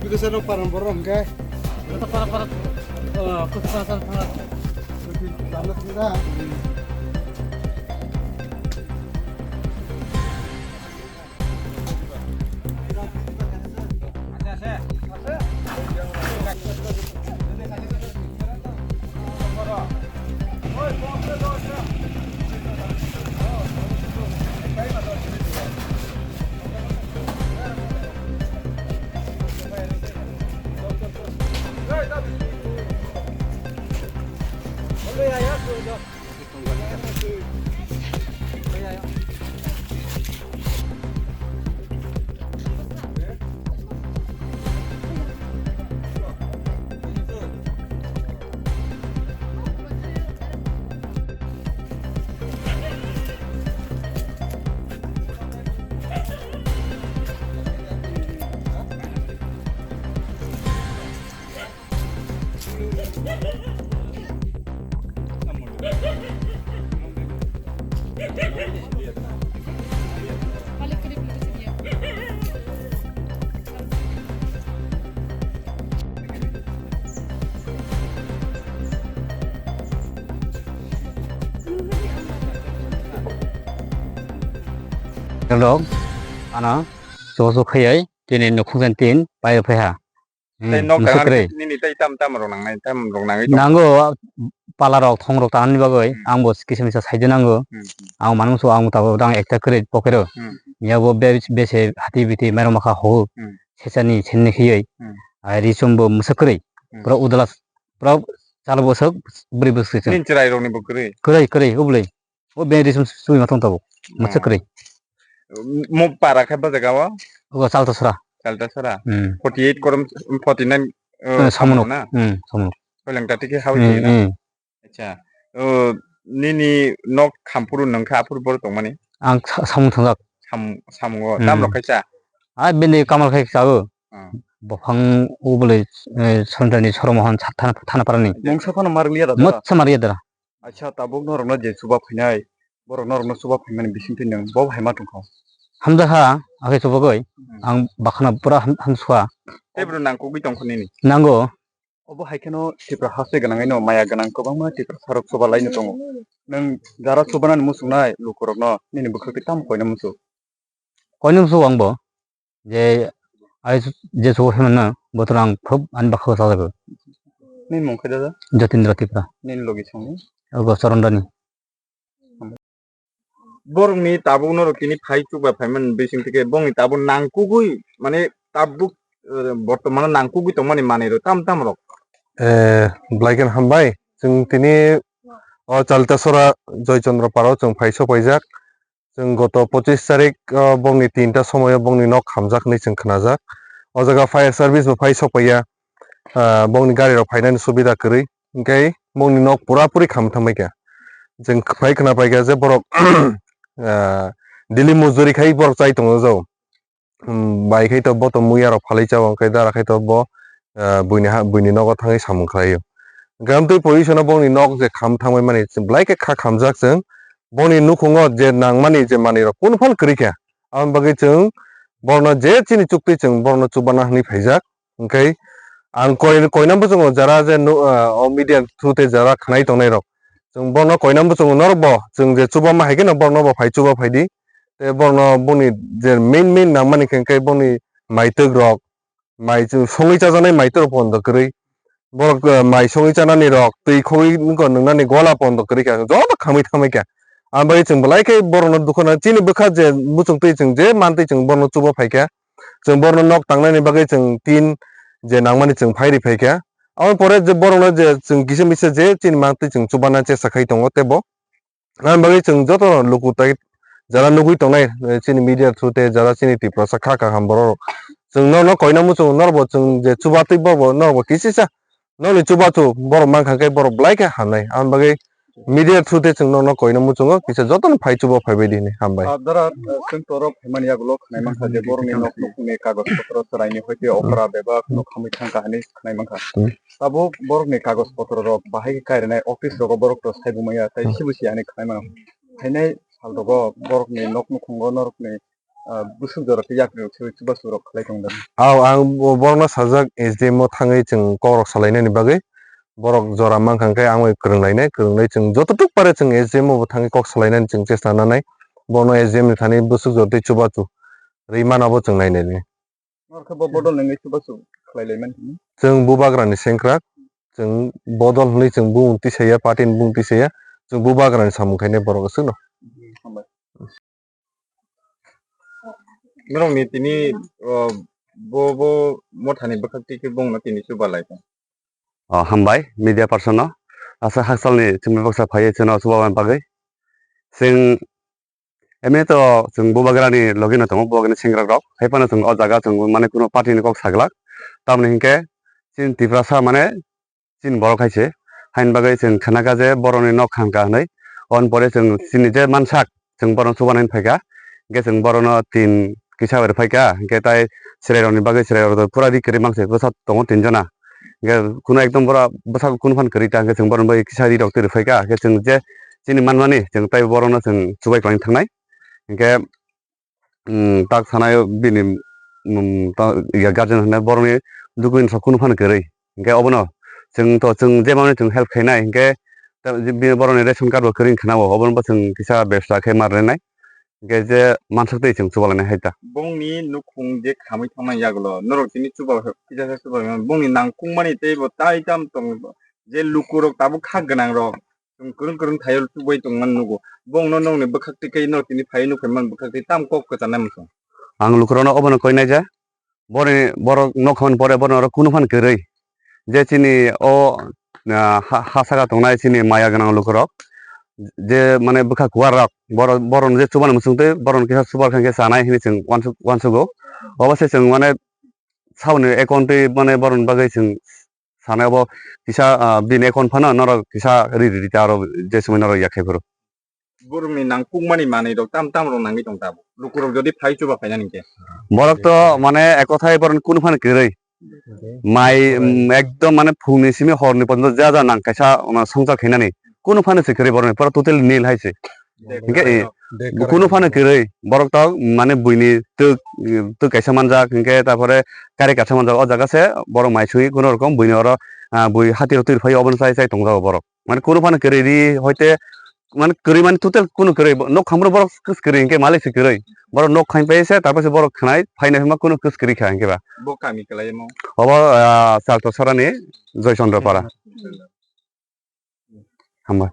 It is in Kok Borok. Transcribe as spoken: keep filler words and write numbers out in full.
Bisa no paran borok hwnkhe. Kota para para, eh, kota para para. Lama thangda. Rok, ano, so so khayai, tini nukhung jan tin, payo phaiha. Hmm, tei nok mwswk tangna kwrwi. Nini tei tam tam rok nangnai, tam rok nangwi tong. Nango, pala rok, thong rok tanani bagwi, hmm, ang bo kisa misa saide nango. Hmm, hmm. Ang manung so, ang tabuk dang ekta kwrwi pocket o. Hmm. Yabo be-, bese hati biti mairok makha ho. Hmm. Sesani senni khiyai. Hmm. Ai risum bo mwswk kwrwi. Hmm. Pura udala, pura chal bwswk, bwrwi bwswk. Nini chwrai rokni bo kwrwi? Kwrwi, kwrwi, ubli. O beng risum sui ma tong tabuk. Mwswk kwrwi. Mo para khe bajak o? Ogo Chaltasora. Chaltasora? Hmm. Forty eight korom, forty nine, uh, eh, Samunuk. Samunuk na? Hmm, Samunuk. Soileng ta tike hao hmm, na? Hmm. Acha. Uh, nini nok khampuru nangkha aphuru bor tongmani? Ang sa-, Samung thangjak. Sam-, Samungo. Hmm. Tam rok khaisa? Ah, bini kamal khai sa o. Hmm. Bophang ubole, eh, Sonjani Soromohon sa-, thana, thana parani. Mungsa phano marliya da. Motsa mariya da. Acha, tabuk norokno je chuba phainai, borok norokno chuba phaimani bisingtwi nwng bo hai ma tongkha? Hamjakha, akhe chubagwi, hmm, ang bakhana pura ham-, hamsukha. Tei bwrwi nangkukgwi tongkha nini? Nango. Obo hai kheno Tipra haste gwnangwi no maya gwnang kwbangma Tiprasa rok chuba laino tongo. Nwng jara chubanani muchungnai lukurokno nini bwkhak twi tamo koina muchung? Koinwi muchungo ang bo. Je ai je chuba phaimano bothor ang khub ani bwkhao chajago. Nini mung khe dada? Jatindra Tripura. Nini logi songni? Ogo Chorondani. Borokni tabuk norok tini phai chuba phaimani bising tike bongni tabuk nangkukgwi mane tabuk, eh, bortomano nangkukgwi tongmani manwirok tam tam rok. Eh, belai kheno hambai. Chwng tini o Chaltasora Joy Chandra Parao chwng phai sopaijak. Chwng goto pochis tarik, o, bongni tinta somoio bongni nok hamjak hinwi chwng khnajak. O jaga fire service bo phai sokpaiya, ah, bongni gari rok phainani subida kwrwi, hwnkhe bongni nok pura puri kham thangbaikha. Chwng phai khna paikha je borok, ah, daily mojori khai borok chai tongo jao. Hmm, bai khai to bo to muya rok phalwi chao, hwnkhe dara khai to bo, ah, buini ha, buini nogo thangwi samung khlaio. Hwnkhe amtwi position o bongni nok je kham thangbai mani, belai khe kha khamjak chwng. Bongni nukhungo je nangmani je manwi rok kunu phano kwrwi kha. Aboni bagwi chwng borokno je chini chuktwi chwng borokno chubana hwnwi phaijak. Hwnkhe ang koi, koinambo chwngo jara je nu, ah, o media through tei jara khnai tongnai rok. Chwng borokno koinambo chwngo norokbo chwng je chubama hai kheno borokno bo phai chuba phaidi. Tei borokno bongni je main main nangmani khe hwnkhe bongni maitwk rok, mai chwng songwi chajaknai maitwk rok pondo kwrwi. Borok, eh, mai songwi chanani rok, twi khogwi nungkha nwngnani gola pondo kwrwi kha, joto khamwi thangbai kha. Aboni bagwi chwng belai khe borokno dukha nang, chini bwkha je muchungtwi chwng je mantwi chwng borokno chuba phaikha. Chwng borokno nok tangnani bagwi chwng tin je nangmani chwng phairi phaikha. Aboni pore je borokno je chwng kisa misa je chini mantwi chwng chubana chesta khai tongo teibo. Aboni bagwi chwng joto luku tai jara nugwi tongnai, eh, chini media through tei jara chini Tiprasa kha kaham borok rok. Chwng norokno koina muchungo, norokbo chwng je chubatwi borokbo norokbo kisisa nokni chubachu borok mankha khe borok belai khe hamnai. Aboni bagwi media through tei chwng norokno koina muchungo, kisa jotono phai chuba phaibaidi hinwi hambai. Ah, dara, eh, chwng torok phaimani yagulo khwnai mankha je borokni nok nukhungni kagoj potro chwraini hoite okra bebak no khamwi thangkha hinwi khwnai mankha. Hmm. Tabuk borokni kagoj potro rok bahai khe kairinai office rogo borok to saibo maya tei hmm sibo si hinwi khwnai mano. Phainai sal rogo borokni nok nukhungo norokni ah, busuk jora tei yakrwi rok se chubachu rok khlai tong da. Aw, ang bo-, borokno sajak S D M o thangwi chwng kokrok salainani bagwi. Borok jora mankha hwnkhe ang bai kwrwng lainai, kwrwng lai chwng jototuk pare chwng S D M o bo thangwi kok salainani chwng chesta nanai. Bono S D M ni thani busuk jora tei chubachu rwi mano bo chwng nainai. Norkhe bo bodol nangwi chubachu khlai lai mankha. Chwng bubagrani sengkrak, chwng bodol hwnwi chwng bumung tisaya, party ni bumung tisaya, chwng bubagrani samung khainai borok aswkno. Hambai. Norokni tini, o, bo, bo mothani bwkhak twi khe bongno tini chuba lai kha. O, hambai, media person no. Asa haksalni chwngno baksa phaiwi chwngno chuba bagwi. Chwng Emni to chwng bubagrani logi no tongo, bubagrani sengkrak rok. Hai phano chwng o jaga chwng mane kuno party ni kok saglak. Tamoni hinkhe chini Tiprasa mane chini borok hai se. Haini bagwi chwng khnakha je boroni nok khangkha hinwi. Oboni pore chwng chini je mansak chwng borokno chubanani phaikha. Hinkhe chwng borokno tin kisa bai rwphaikha. Hinkhe tai chwrairokni bagwi chwrairok pura ri kwrwi mangse bwsa tongo tinjona. Hinkhe kuno ekdom bura bwsako kunu phano kwrwi ta, hinkhe chwng borokni bagwi kisa ri rok twi rwphai kha, hinkhe chwng je chini manmani chwng tai borokno chwng chubai kwlangwi thangnai. Hinkhe, mm, tak sanai bini, mm, ta, ya, guardian hwnwi borokni document rok kunu phano kwrwi. Hinkhe obono chwng to chwng je manwi chwng help khainai, hinkhe ta, je bini borokni ration card bo kwrwi wngkha na bo, obono bo chwng kisa bebsa khe ma rwnai. Hinkhe je mansak twi chwng chuba lainai hai ta. Bongni nukhung je khamwi thangna yagulo, norok tini chuba kisa khe chuba lainai. Bongni nangkukmani tei bo tai tam tong je lukurok tabuk kha gwnangrok, chwng kwrwng kwrwng thaio chubai tongmani nugo. Bongno nokni bwkhak twi khe norok tini phaiwi nukhai man bwkhak twi tam kok kwcharnai muchung. Ang lukurokno obono koinai je, Borokni, borok nok khamani pore borokno oro kunu phano kwrwi. Je chini o, ah, ha, ha saka tongnai chini maya gwnang lukurok, je mane bwkha kuar rok, borok, borokno je chubani muchungtwi, borokno kisa chubar kha khe chanai hinwi chwng uansuk-, uansugo. Obo se chwng mane saboni account twi mane borokni bagwi chwng sanai obo kisa, ah, bini account phano norok kisa ri, ri, ri ta aro je sumui norok yak khai phuru. Borokni nangkukmani manwi rok tam tam rok nangwi tong tabuk. Lukurok jodi phai chuba phainani khe. Borok to mane ekothai borokni kunu phano kwrwi. Mai, mm, ekdom mane phungni simi horni porjonto ja ja nang kaisa, ono, songchar khainani. Kunu phano se kwrwi borokni, pura totally nil hai se. Hinkhe, eh, kunu phano kwrwi. Borok to mane buini twk, twk kaisa manjak, hinkhe tarpore kari kaisa manjak. O jaga se borok mai sui kunu rokom buini oro, ah, bui hati rok twi phai oboni chai chai tongjago borok. Mane kunu phano kwrwi ri hoite mane kwrwi mane total kunu kwrwi bo-, nok khamro borok kwrwi hinkhe malik se kwrwi. Borok nok khaim pai se, tarpor se borok khnai, phainai phima kunu kwrwi kha hinkhe ba. Bo kami kwlai mo? Obo, ah, Salto Sarani, Joy Chandra Para. Hambai.